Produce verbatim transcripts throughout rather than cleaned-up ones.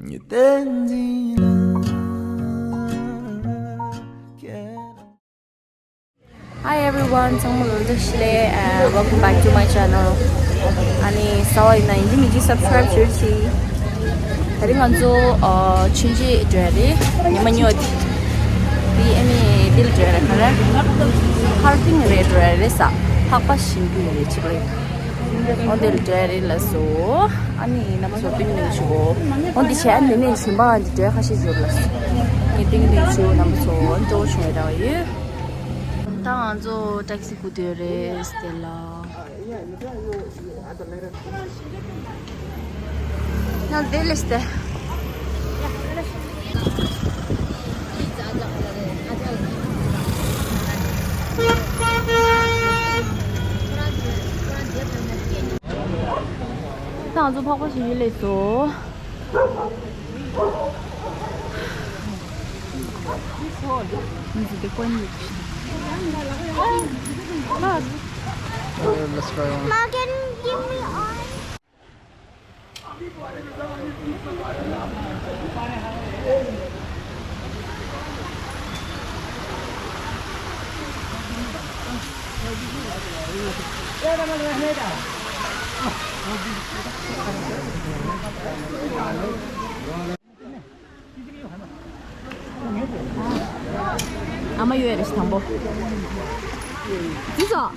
Hi everyone, ཚང་མ་ལ་བཀྲ་ཤིས་བདེ་ལེགས། Uh, welcome back to my channel. ཨ་ནི་གསར་པ་ཡིན་ན་ཡིན་གཅིག་མིན་གཅིག་སབ་སི་ཀ་རེབ་བྱེད་རོགས་གྱིས། དེ་རིང་ང་ཚོ་ཨ་ཆུང་ཆུང་འགྲོ་ཡ་རེད། ཉི་མ་ཉི་མ་དེ། དེ་ཨ་ནི་དེ་ལ་འགྲོ་ཡ་རེད། ག་རེ། ཧར་པིང་རེད་འགྲོ་ཡ་རེད་ས། ལྷགས་པ་ཞིམ་རྒྱུ་རེད་ཅིག་རེད། འོ་དེ་ལ་འགྲོ་ཡ་རེད་ལགས་སོ། ཨ་ནི་རྣམ་པ་ཚོ་ཏིང་ལིང་ཞུ་གོ། འོ་འདི་བྱས་ཨ་ནི་ནས་གཞན་པ་འདི་འགྲོ་ཡ་ཁ་ཤས་ཡོད་ལགས་སོ། ངས་ཏིང་ལིང་ཞུ། རྣམ་པ་ཚོ་འགྲོ་བྱུང་བའི་རེ་བ་ཡོད། ད་ང་ཚོ་ཊེག་སི་སྒུག་བསྡད་ཡོད་རེད་དེ་ལ། ཡང་དེ་ལས་ཏེ། ད་ང་ཚོ་ཕག་པ་ཞིག་ཡིན་ལས་སོ། Let's try one. Morgan, give me orange. ཨ་མ་ཡོད་རེད་དང་པོ། ཅི་ཟེར།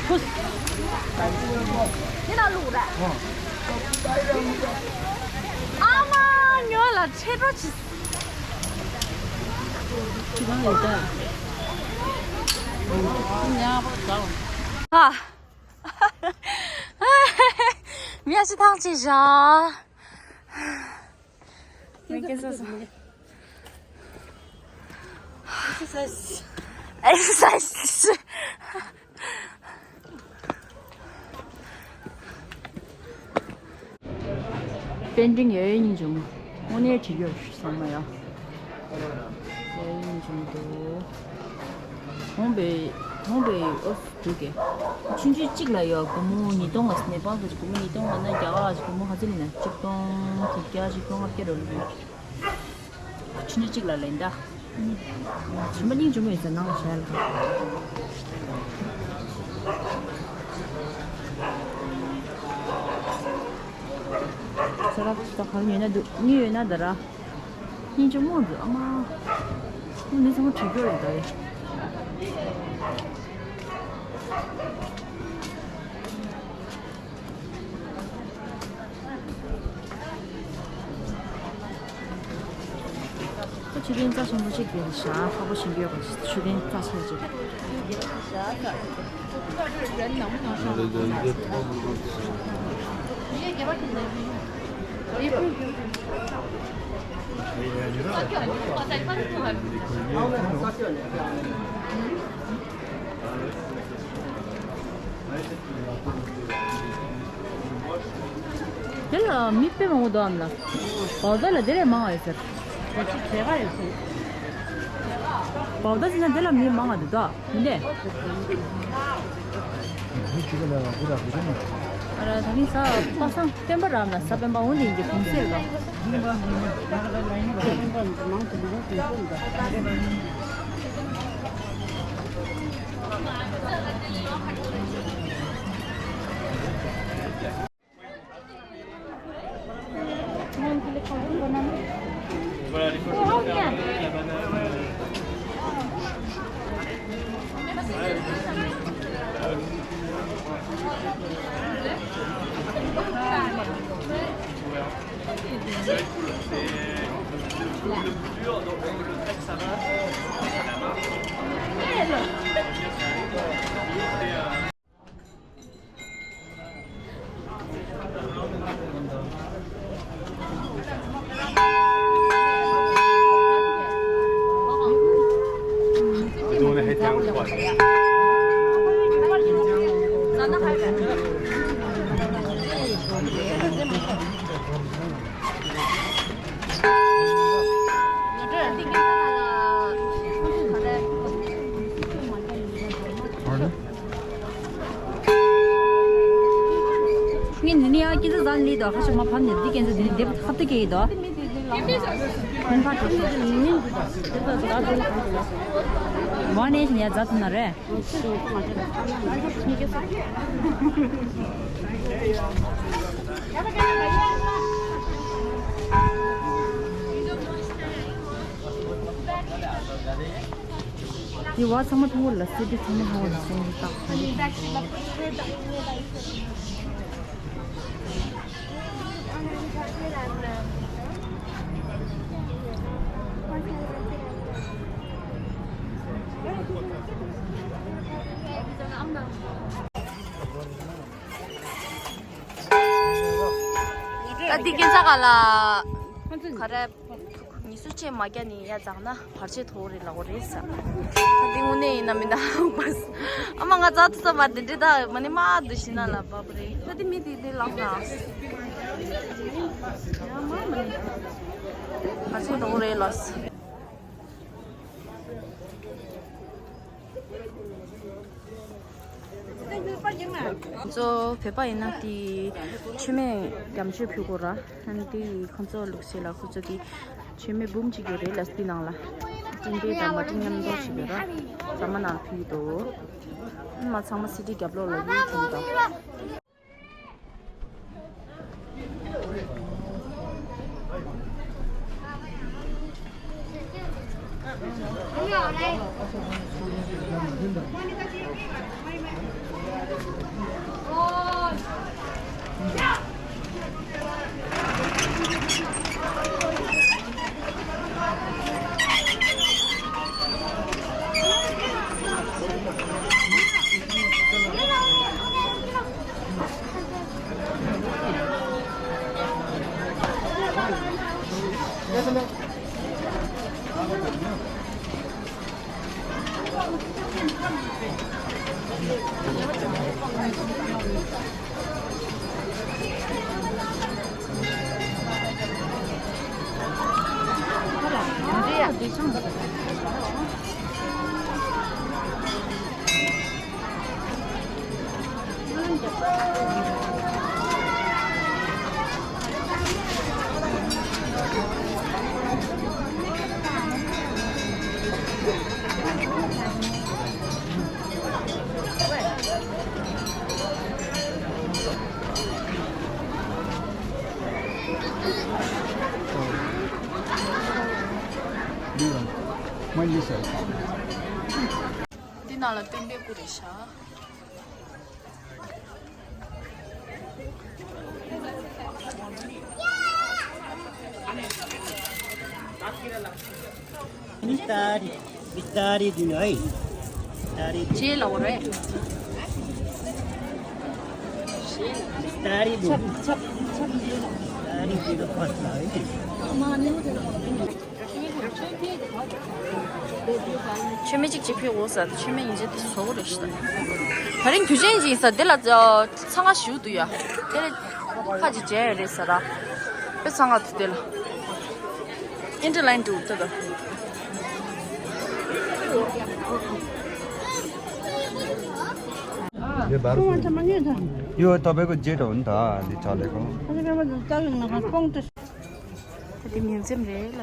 ཧུས། ཨ་མ་ཉོ་ལ་ཁྲེ་རོ་ཆི། ཧ། མི་ཡ་ཅི་ཐང་ཅི་བཞག་མི་སྐད་ཆ་ཟ། Exercise. Exercise. པེན་ཊིང་ཡོད་ཡོད་སྙིང་རྗེ་མོ། དངོས་གནས་བྲིས་ཡོད་བསམ་མ་ཡ། ཡོད་ཡོད་སྙིང་རྗེ་མོ་འདུག་འོང་པའི་འོང་པའི་ཨོ་འདུག་གས། ཆུང་ཆུང་གཅིག་ལ་ཡོད། སྒོར་མོ་ཉིས་སྟོང་ལ་ནེ་པཱལ་གྱི་སྒོར་མོ་ཉིས་སྟོང་ལ་ན། རྒྱ་གར་ལ་སྒོར་མོ་ག་ཚོད་ལེན་ན། གཅིག་སྟོང་དྲུག་བརྒྱ་གཅིག་སྟོང་ལྔ་བརྒྱ་རེ་ལོས། ཆུང་ཆུང་གཅིག་ལ་ལེན་ད། ཞིམ་པ་སྙིང་རྗེ་མོ་ཡིན་ཟེར། ནང་ལ་བཞག་ལ། ས་ར་ད་གང་ཡོད་ན་འདུག་གཉིས་ཡོད་ན་ད་ར། སྙིང་རྗེ་མོ་འདུག་ཨ་མ། ཁོང་ནི་ཚང་མ་བྲིས་རྒྱུ་རེད་ད། ཁོ་མཆོད་རྟེན་རྩ་ཆེན་པོ་གཅིག་དེ་རེད་ཤག་ཁ་པོ་ཞིག་ཡོད་པ། མཆོད་རྟེན་རྩ་ཆེན་གཅིག་དེ་ལ་མི་དཔེ་མང་པོ་འདུག་ཨམ་ལ། བའུ་ཏ་ལ་དེ་ལས་མང་བ་ཡོད་ཟེར། བའུ་ཏ་ཟེར་ན་དེ་ལ་མི་མང་བ་འདུག་ད། མི་འདས། ཨ་ར་ད་ནི་ས་པ་སངས་སྟོན་པ་རམ་ལ་ས་པན་པ་འོང་དེ་ཡིན་གྱི་གུང་སེར་ག Pardon? ངས་ནི་ནི་ཡ་སྐྱེ་ས་ཟ་ལི་དོ་ཁ་ཤ་མ་ཕམ་ནས་འདི་སྐྱེ་ས་འདི་ནི་འདེབས་ཁ་ཏུ་སྐྱེ་ཡི་དོ། ཁོན་ཕ་ཏོ་ནི་ནི་ནི་འདི་དོ་ཟ་དོ་ལ་ཁ་ཏུ་ལ་མ་ནས་ཤི་ནི་ཡ་ཟ་ཐུབ་ན་རེད། དེ་བ་ཚང་མ་ཐུང་བ་ལ་སེ་དེ་ཚང་མ་ཐུང་བ་ལ་སེ་དེ་ཏག་ཏག་ད་འདི་སྐྱེ་ས་ག་ལ་ག་རེ། ཉི་སུ་ཆེ་མ་རྒྱ་ནི་ཡ་ཙག་ན་བར་ཆད་ཐོག་རེ་ལ་འོ་རེ་ས། ད་འདི་དངོས་གནས་ཡིན་ན་མི་འདའ་བ། ཨ་མ་ང་ཙག་ཏུ་ས་མ་དེ་འདྲེ་ད་མ་ནི་མ་དུ་ཤི་ན་ལ་བབ་རེ། ད་འདི་མི་དེ་དེ་ལག་ན་ཡ་མ་མ་ནི་བར་ཆད་ཐོག་རེ་ལ། ཚོ་བོད་པ་ཡིན་ན་དེ་མཆོད་མེ་རྒྱ་མཆོད་ཕུལ་དགོས་ར། ཨ་ནི་དེ་ཁོང་ཚོ་ལུགས་སྲོལ་ལ་ཁོང་ཚོ་དེ་མཆོད་མེ་འབུམ་གཅིག་ཡོད་རེད་ལ། དེ་ནང་ལ་སྤྲིན་པའི་དང་མ་སྤྲིན་མཉམ་དུ་ཞིག་ཡོད་ར། ཟ་མ་ནང་ཕུལ་གྱི་འདུག་ཨ་མ་ཚང་མ་སི་ཏི་རྒྱབ་ལོགས་ལ་ཡོད་ཀྱི་འདུག་འདི་ནང་ལ་སྟོན་པའི་སྐུ་རེད་ཤག Vitari, Vitari di noi. Vitari. Che la vorrei. Vitari di. Vitari di noi. མཆོད་མེ་གཅིག་གཅིག་ཕུལ་འོ་ས། མཆོད་མེ་ཡིན་ཅེ་དེ་བཟོ་གོ་རེ་ཤི་ད། ད་རིང་དུས་ཆེན་གཅིག་ཡིན་ས་དེ་ལ་ཚང་ང་ཞུ་འདུག་ཡ། དེ་ལ་ཁ་ཅིག་བྱས་ཡོད་རེད་ས་ར། དཔེ་ཚང་ང་དུ་དེ་ལ་ཨིན་ཏྲ་ལན་དུ་ད་ད། ཡོད་ད་བེ་གོ་ཇེ་ཏོ་ད་འདི་ཆ་ལེ་གོ། ད་དེ་མིང་ཙམ་རེད་ལ།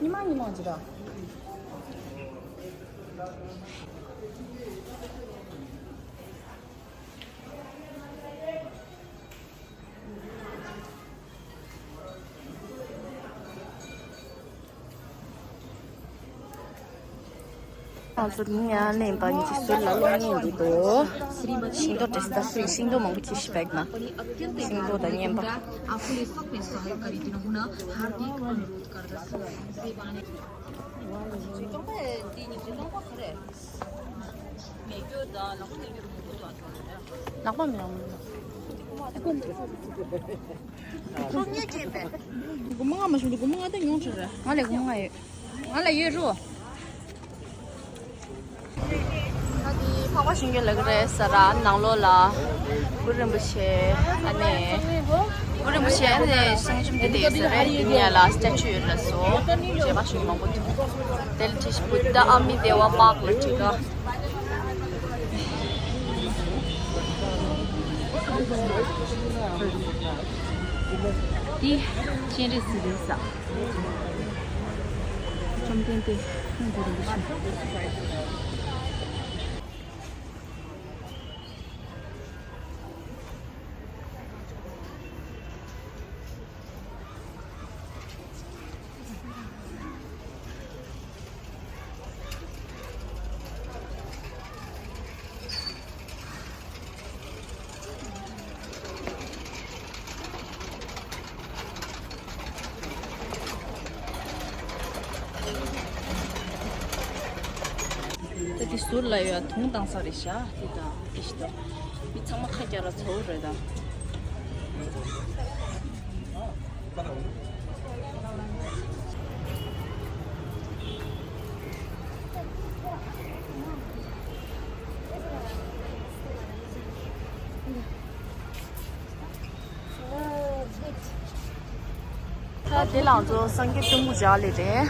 ཉི་མ་ཉི་མ་ཇི་ལྟ། ང་ཚོ་ནི་ཡང་ལེན་པ་ཉི་ཚེ་ཟུར་ལ་གློག་བརྙན་འདི་དོ། ཤིང་ཏོག་དྲི་ཟ་ཤིང་ཏོག་མང་པོ་ཅིག་ཤི་བེག་ན། ཤིང་ཏོག་དང་བརྙན་པ། ལག་པ་མི་ཡོང་། སྒོར་མོ་ལྔ་མ་བྱུང་དུས་སྒོར་མོ་ལྔ་ད་ཉུང་ཆེ་རེད། ང་ལ་སྒོར་མོ་ལྔ་ཡོད། ང་ལ་ཡོད་རོ། ད་འདི་འཕགས་པ་ཤིང་ཀུན་ལ་གི་རེད་ས་ར་ནང་ལོགས་ལ་གུ་རུ་རིན་པོ་ཆེ་ཨ་ནེ། བུ་རིན་པོ་ཆེ་ནས་གསུང་རྒྱུན་དེ་དེ་ཟེར་རེད། དེ་ནས་ལ་སི་ཊེ་ཅུ་ཡོད་ལ་སོ། བྱས་པ་ཞིག་མང་པོ་འདུག་དེ་ལ་ཁྲིད་ཤིག་བུདྡྷ་ཨ་མི་དེ་ཝ་པཱརྐ་ལ་ཁྲིད་ག་འདི་སྤྱན་རས་གཟིགས་རེད་ས། བཅོམ་ལྡན་འདས་ཨ་ནི་བུ་རིན་པོ་ཆེ། ད་དེ་ཟུར་ལ་ཡོད་དུང་བཏང་ས་རེད་ཤག་དེ་དང་དེ་ཞིག་དང་། མི་ཚང་མ་ཁ་རྒྱག་ར་ཚ་བོ་རེད་ད། ད་དེ་ལང་ཚོ་སངས་རྒྱས་སྟོན་པོ་ཇག་ལི་རེད།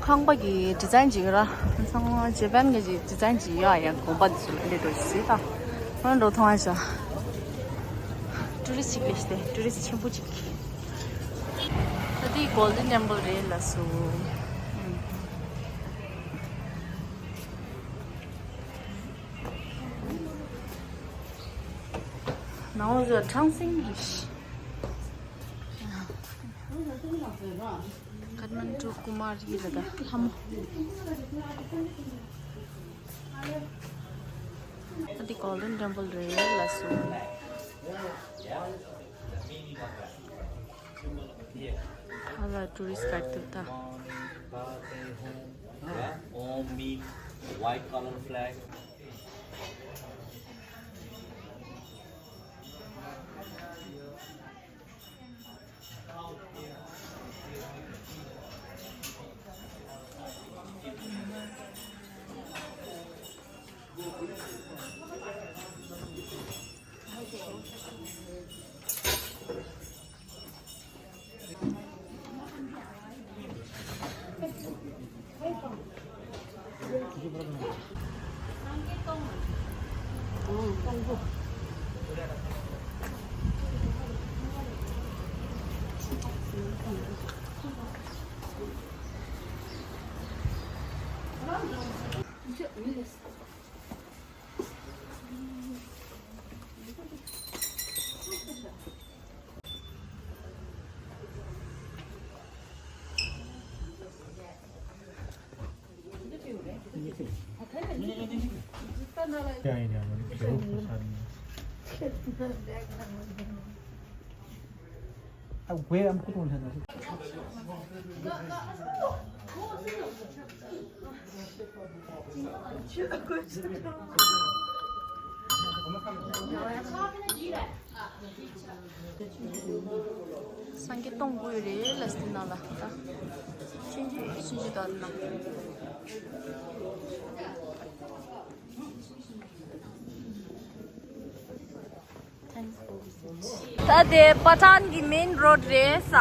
ཁང་པ་གི་ཌི་ཛའིན་ཅིག་ར་ཚང་མ་ཇེ་པན་གི་ཅིག་ཌི་ཛའིན་ཅིག་ཡོད། ཡང་དགོན་པ་འདི་ཚོ་ལ་འདི་འགྲོ་ཞིག་ད། ང་འགྲོ་ཐོང་ཨ་ཤ། ཊུ་རི་སི་ཅིག་ལས་ཏེ་ཊུ་རི་སི་ཆེན་པོ་ཅིག་ད་དེ་གོལ་ཌན་ཊེམ་པལ་རེད་ལ་སོ། ནང་ལ་ཁྲང་སིང་གི་ཀ་ཐ་མན་ཌུ་ཀུ་མ་རི་ལ་ད་ལྷ་མོ། ཨ་འདི་གོལ་ཌན་ཊེམ་པལ་རེད་ལ་སོ། ཨ་ལ་ཊུ་རི་སི་ག་ཏུ་ད། Om me, white color flag. སངས་རྒྱས་སྟོང་དགུ་རེད་ལ་སི་ནང་ལ་ད། ཆུང་ཆུང་ཆུང་ཆུང་དང་ན། ད་དེ་པ་ཊན་གྱི་མེན་རོ་ཌི་རེད་ས།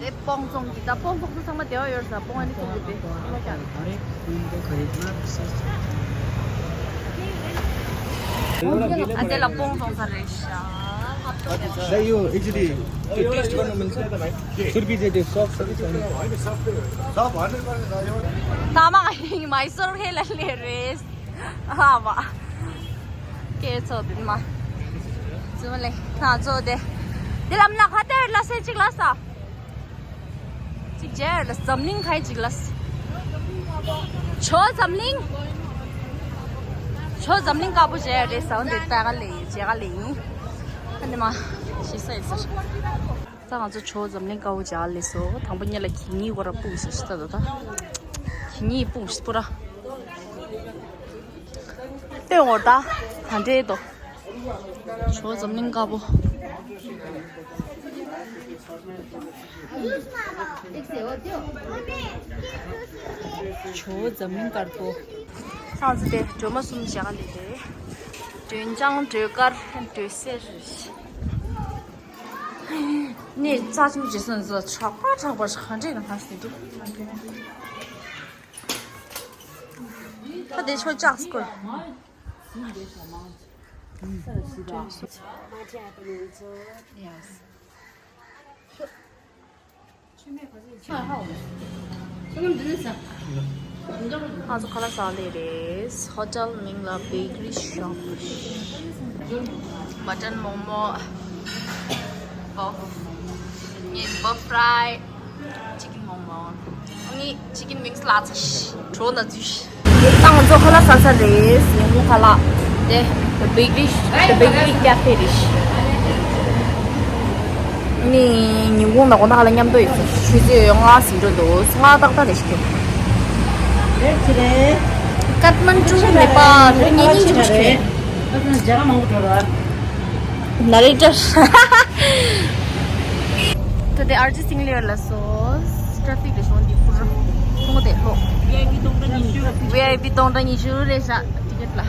དེ་སྤོང་རྫོང་གི་ད་སྤོང་རྫོང་དུ་ཚང་མ་བདེ་བ་ཡོད་ས། སྤོང་ཨ་ནི་ཚོགས་ཀྱི་དེ་ཚང་མ་ཀྱང་། ཨ་དེ་ལ་སྤོང་རྫོང་ས་རེད་ཤག་ད་यो एकचोटि त्यो टेस्ट गर्नु मिल्छ? छुर्पी चाहिँ त्यो सफ्ट छ कि छैन? तामाङ माइसोर खेलाले रेस। ཨ་བ། ཀེ་ཚོ་དེ་མ། ཚོ་ལེ། ང་ཚོ་དེ། དེ་ལམ་ན་ཁ་ཏེར་ལ་སེ་གཅིག་ལ་ས། གཅིག་རྗེས་ལ་འཛམ་གླིང་ཁའི་གཅིག་ལ་ས། ཆོ་འཛམ་གླིང་། ཆོ་འཛམ་གླིང་དཀར་པོ་རྗེས་རེད་ས། འོན་ཏེ་ད་ག་ལེ་རྗེས་ག་ལེ་ཡིན། ཨ་ནི་མ། ཤི་ས་ཡིན་ས། ད་ང་ཚོ་ཆོ་འཛམ་གླིང་དཀར་པོ་རྗེས་ལེ་སོ། དང་པོ་ཉིད་ལ་གི་ཉི་གོ་ར་སྤུག་ས་ཤི་ས་ད་ད། གི་ཉི་སྤུག་ཤི་སྤུ་ར། ལྟོས་འོ་ད། ག་འདྲེ་དོ། ཆོ་འཛམ་གླིང་དཀར་པོ། ཆོ་འཛམ་གླིང་དཀར་པོ། ཚང་ཚོ་དེ་སྒྲོལ་མ་གསུམ་བཞག་ལེ་དེ། འདོན་ལྕང་སྒྲོལ་དཀར་སྒྲོལ་གསེར་རེད། ནས་རྩ་ཆུ་རྗེས་སུ་འཛུལ་ཆག་པ་ཆག་པ་ཧ་འདྲེ་ག་ཧ་སི་འདུག་ད་དེ་ཆོ་ཅག་སྐོར། ང་ཚོ་ཁ་ལག་ཟ་ལེ་རེད། ཧོ་ཊེལ་མིང་ལ་བེ་ཀ་རི་ཤོབ། བྷ་ཊར་མོག་མོག་བོབ། ངས་བོབ་ཕ་རའི། ཅི་ཀིན་མོག་མོག་ངས་ཅི་ཀིན་ཝིངས་ལ་ཚ་ཤི་གྲོ་ན་འཛུལ་ཤི། ད་ང་ཚོ་ཁ་ལག་ཟ་ས་རེད། ཉིན་གུང་ཁ་ལག་དེ། The Bakery, The Bakery Cafe རེད། ནི་ཉིན་གུང་ནག་པོ་ནག་ལ་མཉམ་དུ་ཡོད་ཚོ་ཆུ་ཚོད་ལྔ་ཟིན་འགྲོ་འདུག་ལྔ་ཏག་ཏག་རེད་ཤག་རེད་ཅི་རེད། ཀཏ་མན་ཌུ་ནེ་པཱལ་རེད། ཉིན་གཉིས་ཅིག་རེད། ཨ་ཙི་ན་རྒྱ་གར་མང་པོ་འགྲོ་ར། ན་རེ་ཏར། ད་དེ་ཨར་ཇི་སིང་ལེ་ཡར་ལ་སོ། ཊ་ཕིག་རེ་ཤོང་འདི་ཕུར། ཁོང་དེ་ལོ། ཝི་ཨའི་པི་སྟོང་ཕྲག་ཉི་ཤུ། ཝི་ཨའི་པི་སྟོང་ཕྲག་ཉི་ཤུ་རེད་ཤག་ཊི་ཀེ་ཊི་ལ།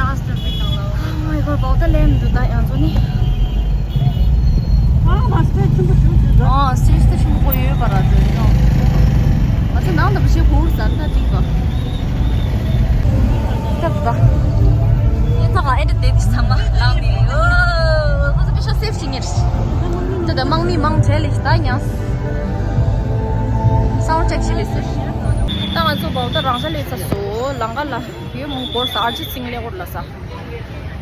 ཨོ་མའི་གོཌ། བའོ་ད་ལེན་འདུག་ད་ཡང་ཚོ་ནི། ཨ་སི་ཊེ་ཇི་ཆེན་པོ་ཡོད་པ་ར་འདོད་ཡོད། ང་ཚོ་ནང་ལ་བཞེས་གོ་ཟ་ད་འགྲིག་ག་ད་ད། ཡིན་ད་ག་ཨེ་འདྲ་བསྡད་དེ་ཚང་མ་ལངས་ནས། ཨོ་ཁོ་ཚོ་པེ་ཤ་སེབ་བྱེད་ཉེར། ད་ད་དམག་མི་མང་ཆེ་ལས་ད་ཡང་། སའུན་ཌི་ཅེག་བྱེད་ལས་སུ། ད་ང་ཚོ་བའོ་ད་རང་ཤ་ལས་ཚ་སོ་ལང་ཀ་ལ་ཡོད་མོང་སྐོར་ས་ཨར་ཇི་སིང་ལེ་སྐོར་ལ་ས།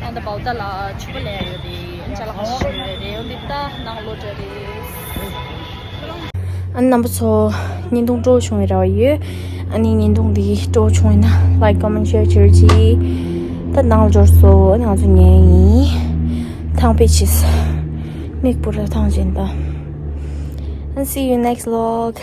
ཨ་ད་བའོ་ད་ལ་ཕྱུ་པ་ལས་ཡོད་རེད། ཨ་ཅ་ལག་ཁ་ཤས་ཡོད་རེད། འོ་འདི་ད་ནང་ལོགས་འདྲ་རེད། ཨ་ནི་རྣམ་པ་ཚོ་བརྙན་ཐུང་སྤྲོ་བྱུང་བའི་རེ་བ་ཡོད། ཨ་ནི་བརྙན་ཐུང་འདི་སྤྲོ་བྱུང་བ་ཡིན་ན་ལའིཀ་ཀོ་མེན་ཤེར་བྱེད་རོགས་གྱིས། ད་ནང་ལ་འབྱོར་སོ། ཨ་ནི་ང་ཚོ་ཉལ་ཡིན། ཐང་པེ་ཆིས། མིག་སྤུ་ར་ཐང་ཅན་ད། And see you next vlog.